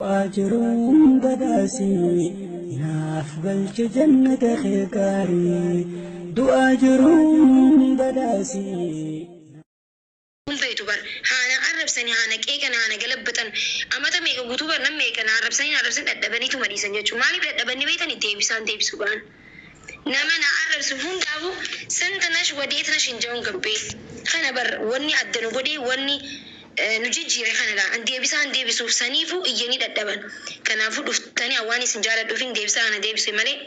Du'aa jiruun badhaasii naaf galche jannata kee gaarii. Du'aa jiruun badhaasii. Kun beektu bar haana arrabsanii, haana qeeqan, haana galabbatan, amata meeqa guutuu bar nam meeqa na arrabsanii, na arrabsan, dadhabaniituma dhiisan jechuudha. Maaliif dadhabanni beektani? Deebisaan deebisu ba'an. Nama na arrabsu hundaafu ስንት ነሽ, ወዴት ነሽ hin jedhuun gabbee. Kana bar wanni adda nu godhee, wanni nu jijjiire kanadha. An deebisaan deebisuuf saniifuu iyyanii dadhaban. Kanaafuu dhuftanii waan isin jaaladhuuf deebisaa kana deebise malee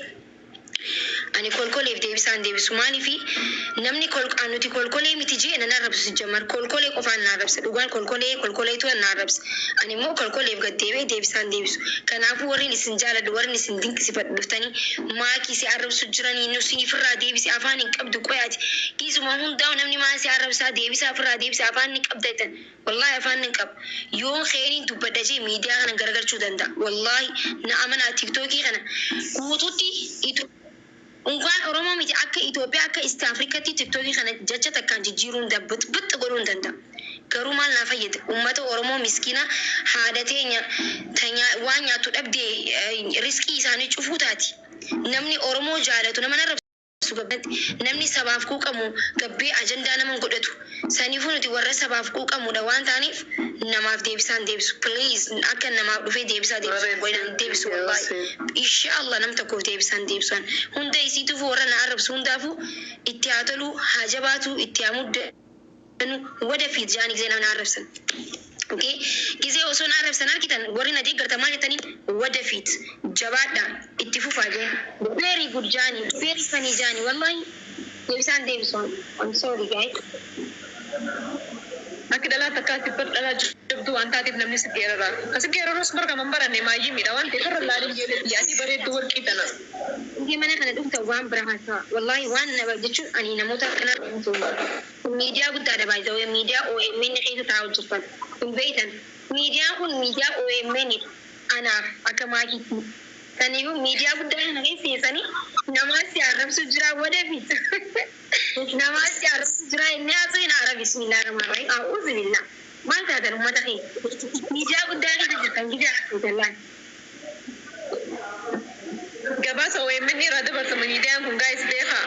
ani kolkoleef deebisaan deebisu. Maaliifi namni nuti kolkolee miti jee nan arrabsu jammar kolkolee qofaan na arrabsa. Dhugaan kolkolee kolkoleetu na arrabsa. Ani immoo kolkoleef gad deebi'ee deebisaan deebisu. Kanaafuu warreen isin jaaladhu, warreen isin dinqisifadhu, dhuftanii maakii si arrabsu jiranii nu siifirraa deebisi, afaan hin qabdu qoyaati. Dhiisuma hundaa'u namni maal si arrabsaa, deebisaa ofirraa deebisa, afaan ni qabda jettan. Wallaahi afaan hin qabu. Yoo keeniin dubbadha jee miidiyaa kana garagalchuu danda'a. Wallaahi na amanaa, TikTokii kana guututti unkaan Oromoo miti, akka Itoophiyaa, akka East Afrikaatti TikTokii kana jecha takkaan jijjiiruu hin danda'a. Bixxi godhuu hin danda'a. Garuu maal naa fayyada? Uummata Oromoo miskiina haadha teenya waan nyaattu dhabdee riskii isaanii cufuu taati. Namni Oromoo jaalatu nama narra namni sabaaf quuqamu gabbee ajandaa nama hin godhatu. Saniifuu nuti warra sabaaf quuqamudha waan ta'aniif namaaf deebisaan deebisu. Please, akka namaaf dhufee deebisaa deebisu godhan deebisu wallaahi. Insha Allah nam tokkoof deebisaan deebisuan. Hunda isiituuf warra na arrabsu hundaafuu itti haa tolu, haa jabaatu, itti haa muddanu, ወደፊት jaanii gisee nama na arrabsan. Okay? Gisee osoo na arrabsan argitan warri na deeggartan maal jettanii, ወደፊት, jabaadha, itti fufaa jeen. Very good jaanii, very funny jaanii, wallahi deebisaan deebisu. I'm sorry, guys. Akka dhalaa takkaatti bar dhalaa jabduu waan taateef namni si geerara. Kasi geerarus bar kaman baranne maayyii miidha waan ta'eef irra laalin ijoollee bareedduu warqii tana. Biyya mana kana dhufta waan bira haasawa. Wallahi waan nama jechuun ani namoota akkanaa kun miidiyaa guddaadha, baay'ee miidiyaa OMN keessa taa'u jirtan. Kun beektan, miidiyaan kun miidiyaa OMN anaaf akka maakiitti. Kaniifuu miidiyaa guddaa kana keessa teessanii namaas si arrabsu jira, ወደፊት, namaas si arrabsu jira, inni haasoo hin aara. Bismillah rahmaan rahim, a'uuzu billah. Maal taatan uummata keenya? Miidiyaa guddaa keessa jirtan gidee haasoo. Gabaasa OMN irraa dabarsama miidiyaan kun, guys, beekaa.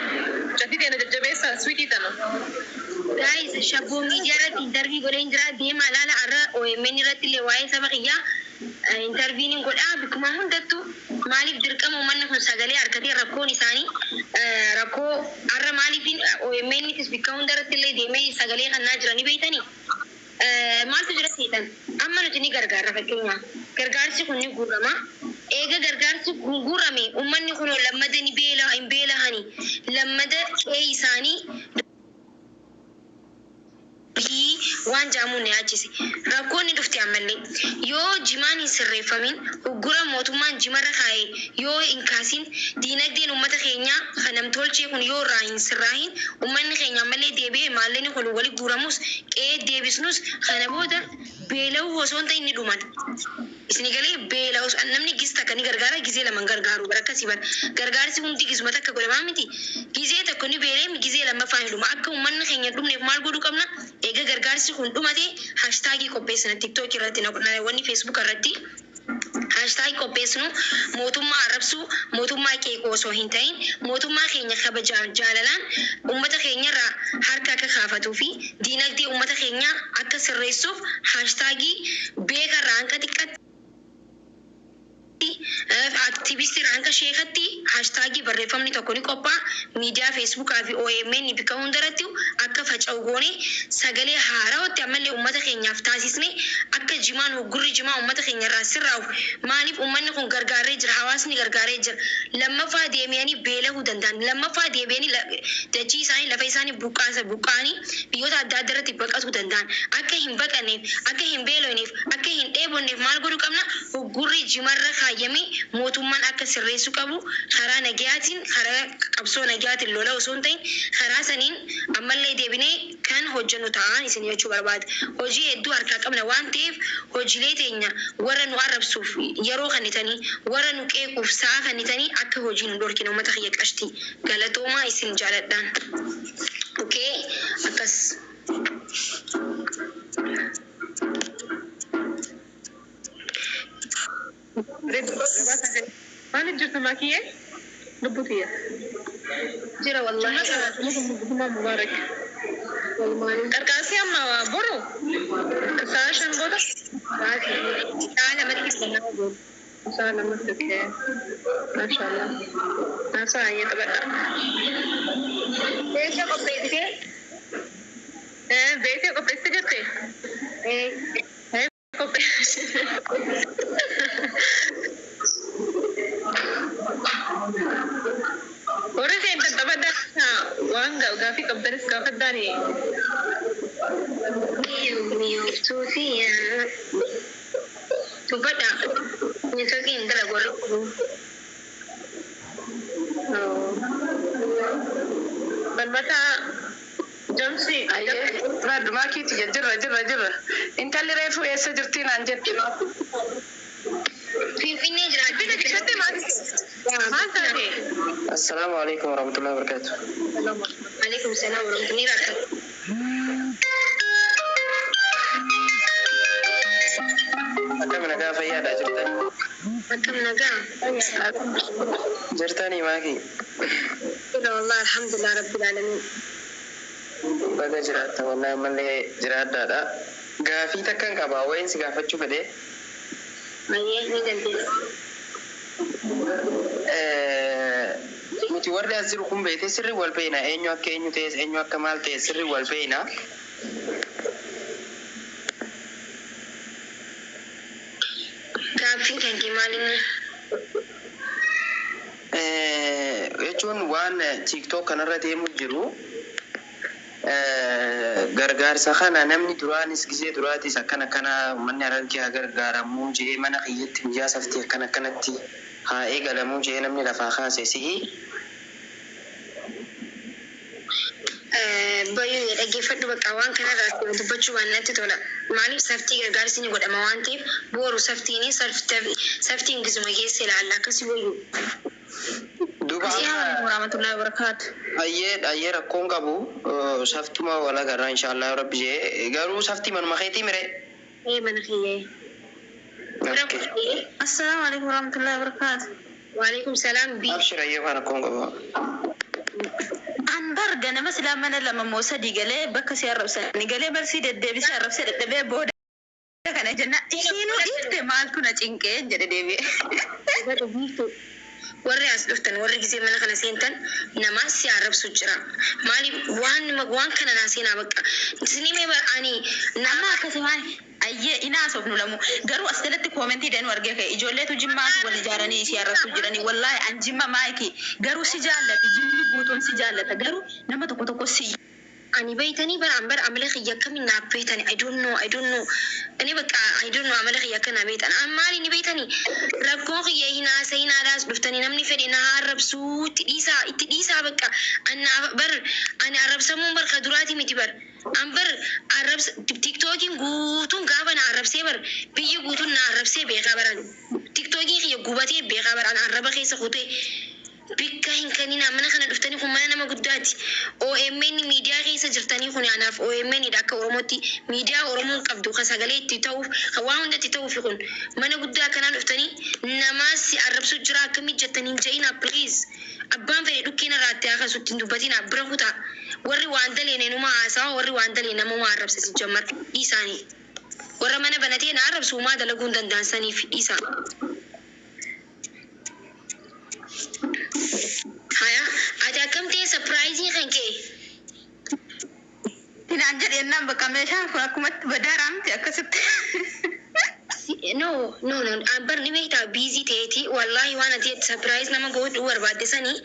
Cafii teena jajjabeessaa sweetii tana. Guys, shaggoo miidiyaa irratti interview godheen jira. Deemaa laala. Har'a OMN irratti illee waa'ee saba kiyyaa interview'n godhaa bikkuma hundattuu. Maaliif dirqama uummanni kun sagalee harkatee rakkoon isaanii rakkoo har'a maaliif OMN tis bikka hunda irratti illee deemee sagalee kannaa jiranii beektanii? Maaltu jira seetan? Amma nuti ni gargaarra. Fakkeenyaaf gargaarsi kun ni guurama. Eega gargaarsi kun guurame uummanni kun lammada ni beela hin beelahani, lammada qe'ee isaanii biyyi waan jaamuun ni yaachise. Rakkoon ni dhufte ammallee. Yoo jimaan hin sirreeffamin, uggura mootummaan jimarra kaa'e yoo hin kaasin, diinagdeen uummata keenyaa kan namtolchee kun yoo irraa hin sirraahin, uummanni keenya ammallee deebi'ee maallaqni kun wali guuramus, qe'ee deebisnus, kana booda beela'uu osoo hin ta'in ni dhuman. Isin galee? Beela namni gis takka ni gargaara, gizee lama hin gargaaru. Bara akkasii bara gargaarsi hundi gizuma takka godhamaa miti. Gizee tokko ni beelee, gizee lammaffaa ni dhuma. Akka uummanni keenya hin dhumneef maal godhuu qabna? Eega gargaarsi kun dhumate hashtagii qopheessina TikTok irratti, wanni Facebook irratti hashtag qopheessinu mootummaa arrabsuu, mootummaa qeequu osoo hin ta'in, mootummaa keenya kabajaan, jaalalaan uummata keenyarraa harka akka kaafatuu fi diinagdee uummata keenyaa akka sirreessuuf hashtagii beekarraa hanga xiqqaatti, activistii irraa hanga sheekatti hashtagii barreeffamni tokko ni qophaa'a. Miidiyaa Facebookaa fi OMN bikka hundarratti akka faca'u goone, sagalee haarawatti ammallee uummata keenyaaf taasisne, akka jimaan, hoggurri jimaa uummata keenya irraa sirraa'u. Maaliif uummanni kun gargaaree jira, hawaasni gargaaree jira. Lammaffaa deebi'anii beelahuu danda'an, lammaffaa deebi'anii dachii isaanii, lafa isaanii buqqaasa buqqaanii biyyoota adda addaa irratti baqatuu danda'an. Akka hin baqanneef, akka hin beelofneef, akka hin dheebonneef maal godhuu qabna? Hoggurri jimarra kaayyame mootummaan akka sirreessuu qabu karaa nagayaatiin, karaa qabsoo nagayaatiin, lola osoo hin ta'in, karaa saniin ammallee deebinee kan hojjennu ta'an isin jechuu barbaada. Hojii hedduu harkaa qabna waan ta'eef, hojiilee teenya warra nu arrabsuuf yeroo kennitanii, warra nu qeequuf sa'a kennitanii akka hojii nu dhorkine. Uummata kiyya qashtii, galatoomaa, isin jaaladhaan. Okay, akkas. Maaliif jirtu makiyyee? Lubbuu tiyya. Jira wallahi. Jummaa mubaarak. Qarqaarsi amma boru sa'a 5 booda. Sa'a 2tti bannaa boru. Sa'a 2tti, okay. Maashaallah. Naasaa ayyee qabadha. Beekee qopheessitee? Beekee qopheessite jirti? Ee. Qopheessite. Warri seentan taphadhaa waan gaafii qabdanis gaafadhaani. Mi'ooftuu fi dubbadha. Neetwoorkiin hin dalagu warri kun. Balbata Jamsi. Ayyee, baddumaa kiiti jirra jirra jirra. Intalli reefu eessa jirti naan jette. Finfinnee jiraatti. Finfinnee keessatti maal maal taate? Assalaamu alaikum warahmatullahi wabarakatuh. Alaikum salaam warahmatullahi wabarakatuh. Akkam nagaa fayyaadha jirtan? Akkam nagaa? Jirtanii maakii? Jira wallahi, alhamdulillah rabbil alamin. Baga jiraatta, wallahi ammallee jiraaddaadha. Gaafii takkan qaba, wayin si gaafachuu fedhe. Ayyee, ni dandeessa. Nuti warri as jiru kun beekte sirri wal beekna, eenyu akka eenyu ta'es, eenyu akka maal ta'e sirri wal beekna. Gaaffiin kan kee maal inni? Jechuun waan TikTok kanarra deemu jiru, gargaarsa kana namni duraanis gisee duraatis akkana akkana uummanni Harargee haa gargaaramuu jedhee, mana kiyyatti guyyaa saftii akkana akkanatti haa eegalamuu jedhee namni lafaa kaase sihi. Baay'ee dhaggeeffadhu, bakka waan kanarraa dubbachuu waan natti tola. Maaliif saftii gargaarsi ni godhama waan ta'eef, boru saftiin saftiin gisuma keessa ilaalla, akkasii wayyu. Duuba Assalamu warahmatullahi wabarakatuh. Ayyee ayyee, rakkoon qabu, saftuma wal agarraa inshaallah rabbi jee, garuu saftii manuma keetii mire. Ee, mana kiyyee. Okay. Assalamu alaikum warahmatullahi wabarakatuh. Waalaikum salaam bi. Abshir, ayyee, waan rakkoon qabu. An bar ganama silaa mana lama moo sadii galee bakka si arrabsanii galee barsii deddeebisee arrabsee dadhabee booda kana jenna ishiinuu dhiifte, maaltu na cinqee jedhe deebi'e. Warri as dhuftan, warri gisee mana kana seentan, namaa si arrabsu jira. Maaliif waan kana naa seenaa bakka. Isinii mee ani Nama nama akkasii waan ayyee inaasoof nu lamu, garuu as jalatti koomentii danuu argee ka'e, ijoolleetu jimmaatu wal ijaaranii isii arrabsuu jiranii. Wallaahi an jimma maayikii garuu si jaallati, jimmi guutuun si jaallata, garuu nama tokko tokko si Ani beeytanii bara an bara amala kiyya akkamiin naaf beeytani? I don't know, I don't know. Ani bakka I don't know, amala kiyya akka naa beeytan. An maali ni beeytanii? Rakkoon kiyya hin haasayin haadhaas dhuftanii namni fedhe na arrabsuu itti dhiisaa, itti dhiisaa bakka. An naaf bar ani arrabsamuun bar ka duraati miti bar. An bar arrabsa TikTokiin guutuun gaafa na arrabsee bar, biyyi guutuun na arrabsee beekaa baran. TikTokiin kiyya gubatee beekaa bar, an arraba keessa kutee. Bikka hin kenninaa, mana kana dhuftanii, kun mana nama guddaati. OMN miidiyaa keessa jirtanii, kun anaaf OMN dha akka Oromootti. Miidiyaa Oromoon qabdu kan sagalee itti ta'uuf, kan waa hunda itti ta'uuf, kun mana guddaa akkanaa dhuftanii namaas si arrabsu jira akkamii jettanii hin je'inaa, please. Abbaan fedhe dhukkeen irraa itti haa kaasu, ittiin dubbatinaa, bira kutaa. Warri waan daleen numa haasawa, warri waan daleen namuma arrabsa si jammar dhiisaanii. Warra mana banatee na arrabsu uumaa dalaguu hin danda'an saniif dhiisaa. Haya, ati akkam ta'e surprise kan kee? Naan jedhe jennaan bakka meeshaan kun akkumatti badaaraa miti akkasitti. No, no, no. Bar ni beektaa, busy ta'eeti. Wallahi waan ati surprise nama godhuu barbaadde sanii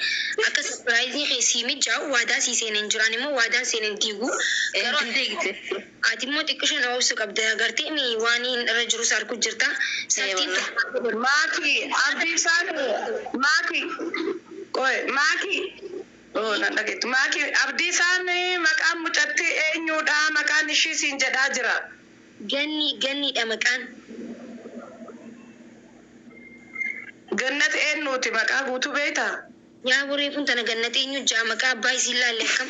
akka surprise kee sii mijaa'u waadaa sii seeneen jiraan immoo waadaan seeneen diigu. Garuu Hin diigte. ati immoo xiqqishoon obsu qabda, agartee mi waan irra jirus arguu jirta. Saftiin Maaki, Abdiisaan, Maaki, qoy, Maaki, oh, nan dhageettu. Maaki, Abdiisaan maqaan mucattii eenyudha? Maqaan ishii siin jedhaa jira. Ganni, ganniidha maqaan. Gannat eenyuuti, maqaa guutuu beektaa? Yaa boree kun tana gannat eenyu jaa, maqaa abbaa isiin laalle akkam?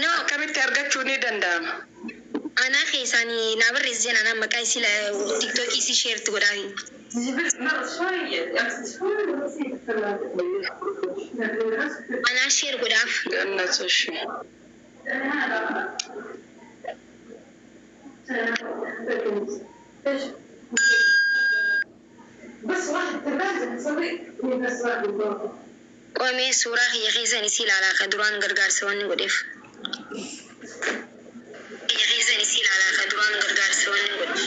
No, Akkamitti argachuu ni danda'ama? Keessaanii naa barreessi jenna naan maqaa isii tiktookii isii sheerti godhaafi. Anaa sheer godhaaf. Gannat ishee. Qomee suuraa kiyya keessan isii ilaalaa ka duraan gargaarsa wanni godheef. Kiyya keessan isii ilaalaa ka duraan gargaarsa wanni godheef.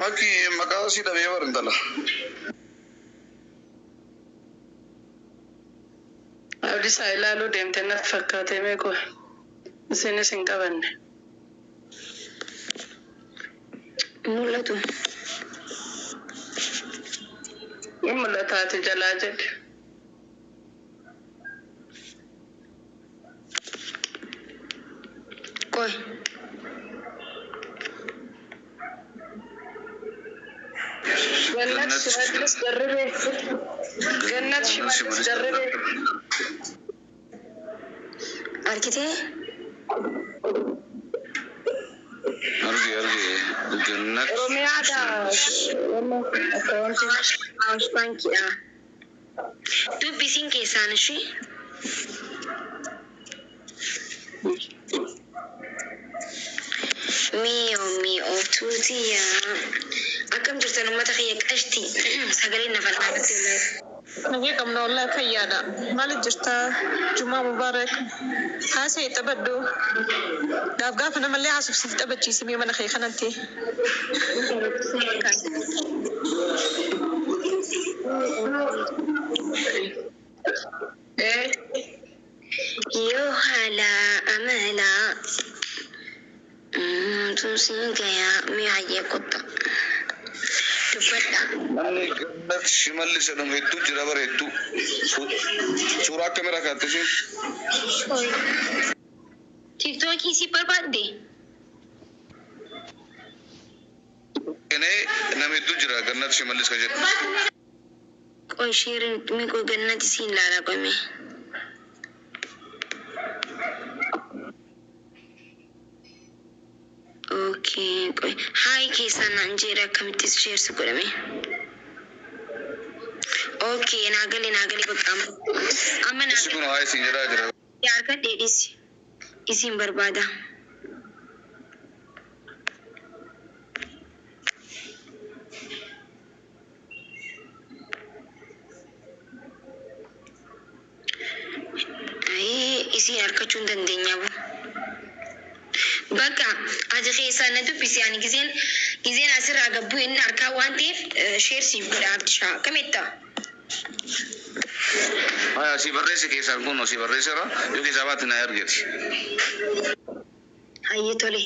Maki maqaa isii dhabee bar intala. Abdiisaa ilaaluu deemte natti fakkaate meeqoo isinis hin qabanne. Mul'atu. Ni mul'ataati jalaa jedhe. Qoy. Gannat Shimallis Darribee. Gannat Shimallis Darribee. Argitee? Arge arge Gannat. Oromiyaadha. Akkaawwantiin. Awaash baankiidha. Dubbisiin keessaan ishee. Mi'oo mi'ooftuu tiyyaa. Akkam jirtan uummata kiyya qashti? Sagaleen nafa dhaabatti. Nagee qabna wallahi, fayyaadha. Maaliif jirta? Jumaa mubaarak. Haasa'e taphadhu. Gaaf gaafa namallee haasofsiif taphachiisi mee mana kee kanatti. Ee. Yoo haala amala tumsiin gayaa mi'aayyee qotta. Dubbadha. Namni Gannat Shimallis jedhamu hedduu jira bara hedduu. Suuraa akkamirraa kaatte isheen? Tiktookii si barbaadde? Kennee nama hedduu jira Gannat Shimallis kan jedhu. Qoy sheerin miqoo Gannati siin ilaalaa qome. Okay, qoy. Hi keessaan naan jeera akkamittis sheersi godhame? Okay, naa gale naa gale bakka amma. Amma naa Isi kun haa isin jedhaa jira. gale harka dheedhisi. Isin barbaada. Ayii isin harkachuu hin dandeenya bu. Bakka ati keessaan na dubbisi ani gizeen gizeen asirraa gabbuu inni harkaa waan ta'eef share siif godha Abdishaa. Kamitta? Haya si barreessi keessaan kun si barreesseera yoo keessaa baate na ergeeti. Hayyee tole.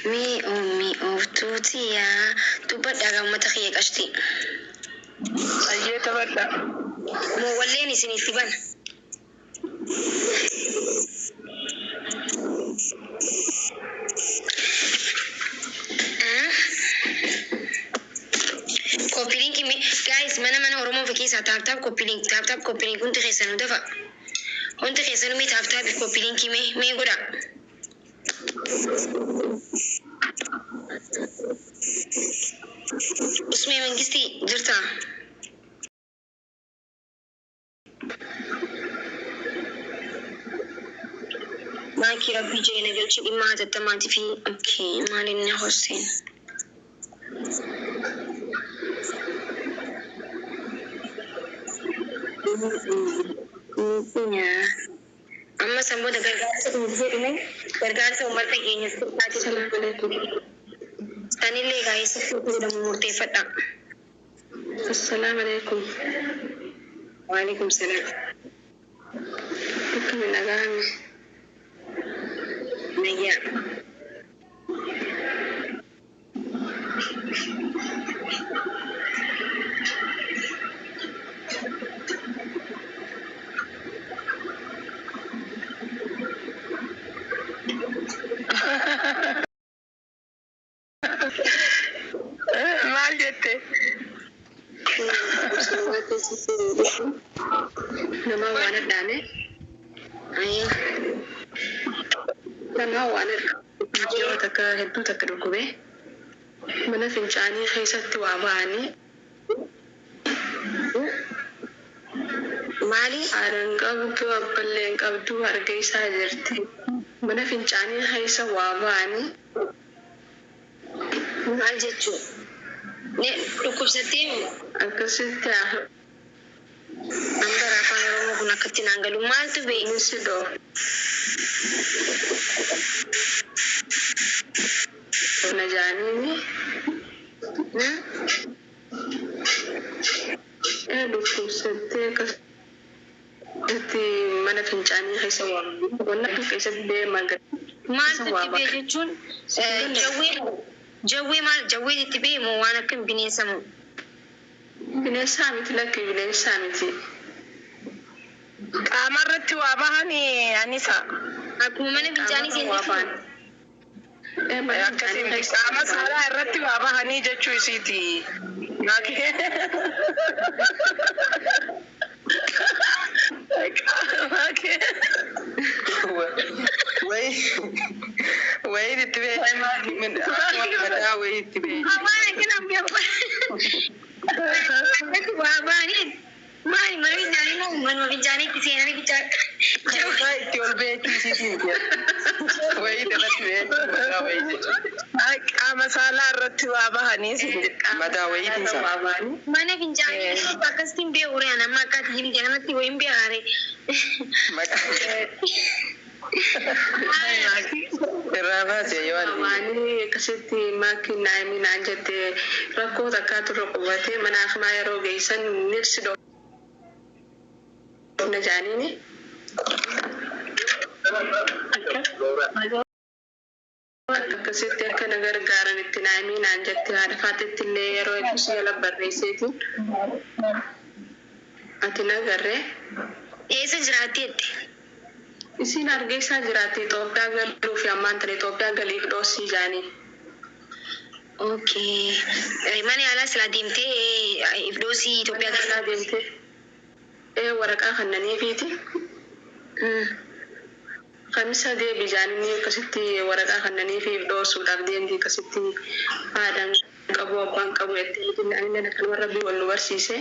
Mi'oo mi'ooftuu tiyyaa dubbadhaa gaa uummata kiyya qashti. Hayyee taphadha. Moo walleen isinitti bana. Copy link guys mana mana Oromoo fi keessaa tap tap copy link tap tap copy link hundi keessanuu dafa. Hundi keessanuu mee tap tap copy link mee mee godha. Usmee Mangistii jirta? Maakii rabbii jee na galchi dhimma hatattamaati fi okay maal inni hosseen. Amma san booda gargaarsa kun jedhume gargaarsa uummata keenya taate. Salaam alaikum. Sanillee gaa'essa jedhamu murteeffadha. Assalaamu alaikum. Waalaikum salaam. Akkami nagaame? Nayyaa. Maal jette? Nama waan addaane. Nama waan yeroo takka hedduu takka dhukkubee mana fincaanii keessatti waa ba'anii. Maali? Haadha hin qabdu, abballee hin qabdu, hargeysaa jirti. Mana fincaanii keessa waa ba'anii. Maal jechuu? Ne dhukkubsattee moo? Akkasitti An bara afaan Oromoo kun akkatti naan galu. Maaltu bee? Innis doo. Na jaaniini. Dhukkubsattee akkasitti mana fincaanii keessa waa wanna keessatti bee magariisa Maaltu waa itti bee ba'a. jechuun jawwee jawwee maal jawwee itti bee moo waan akkam bineensa moo? Bineensaa miti, lakki, bineensaa miti. Qaama irratti waa bahanii anisa. Akkuma mana fincaanii Qaamarra waa seentetti ba'an. Mana Akkasii fincaanii miti. keessa Qaama waa ba'an. saalaa irratti waa bahanii jechuu isiiti. Maaki. Maaki. Wayi wayiin itti bee mataa wayii itti bee. Waan akkanaan beeku. Irratti waa ba'anii maali mana fincaanii moo manuma fincaanii itti seenanii fincaanii? Keessaa itti ol beekii isiitiin wayiin irratti bee mataa wayii jechuudha. Qaama saalaa irratti waa bahanii siin jedha. Mataa wayiitiin Waa isaa. ba'anii. Mana fincaanii keessatti akkasitti hin beeku ree amma akka ati himte namatti wayiin beekaare. Maqaa irraa baase yoo Waa ani. ba'anii akkasitti maakii naa'imii naan jette rakkoo takkaatu irra qubatee mana hakimaa yeroo geessan nirsi dhoofna jaaniini. Akkasitti akka na gargaaran itti naa'imii naan jette haadha faatetti illee yeroo hedduu si jala barreesseetiin ati na garree. Eessa jiraatti jette? Isiin hargeysaa jiraatti, Itoophiyaa galuu fi ammaan tana Itoophiyaa galiif dhoosii jaanii. Okay. Mana yaalaa silaa deemtee ifdoosii Itoophiyaa Mana galaa. yaalaa deemtee waraqaa kannaniifiiti. Kamisa deebi jaanii akkasitti waraqaa kannaniifi dhoosuudhaaf deemti, akkasitti haadhaan qabu abbaan qabu jettee miti anillee akkanuma rabbii wal nu barsiise.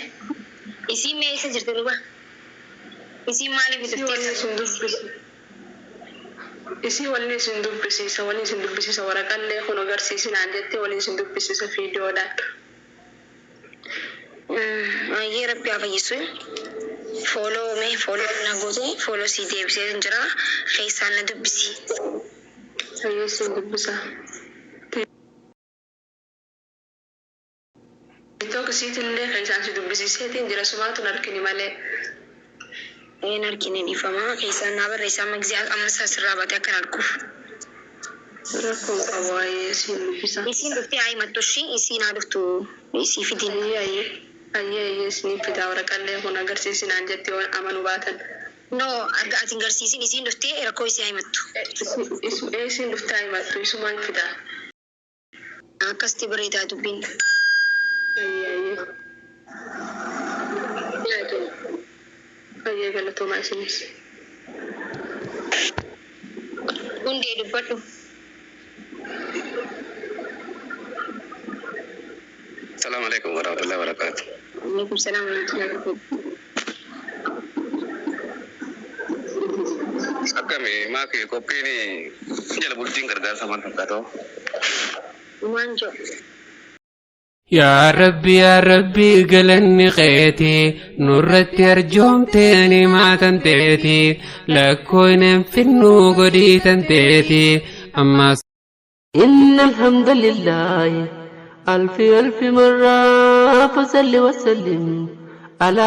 Isiin mee eessa jirti duuba? Isiin maaliif Isii dhuftee? waliin isin dubbisi. Isii waliin isin dubbisiisa, waliin isin dubbisiisa, waraqallee kun agarsiisinaan jettee waliin isin dubbisiisa viidiyoodhaan. Ayyee, rabbi haa fayyisu. Follow mee follow na goote, follow si deebisee hin jira. Keessaan na dubbisi. Ayyee, isin dubbisa. TikTok isiitillee kan isaan si dubbisiiseetiin jira, sumaatu hin argini malee. Een argine, dhiifama. Keessaan naa barreessaa amma gisee amma sirraa baatee akkan arguuf. Rakkoon qabu, ayyee, isin dubbisa. Isiin dhuftee haa himattu ishii, isiin haa dhuftu isii fidin. Ayyee ayyee ayyee ayyee, isiniif fidaa, waraqallee kun agarsiisinaan jettee waan amanuu baatan. No, arga ati hin garsiisin, isiin dhuftee rakkoo isii haa himattu. Isiin dhuftee haa himattu, isumaan fidaa. Akkasitti bareedaa dubbiin. Ayyee ayyee. Ayyee, galatoomaa isinis. Hundee dubbadhu. Assalamu alaikum warahmatullahi wabarakatuh. Alaikum salaam wa rahmatullahi wa barakatuh. Akkami maaki, qophiin jala bultiin gargaarsa maal fakkaata? Waan jedhu. Yaa Rabbi, yaa Rabbi, galanni keeti, nurratti arjoomtee nimaatan teeti, lakkooynen finnuu godhiitan teeti ammas. إن الحمد لله ألف ألف مرة فصل وسلم على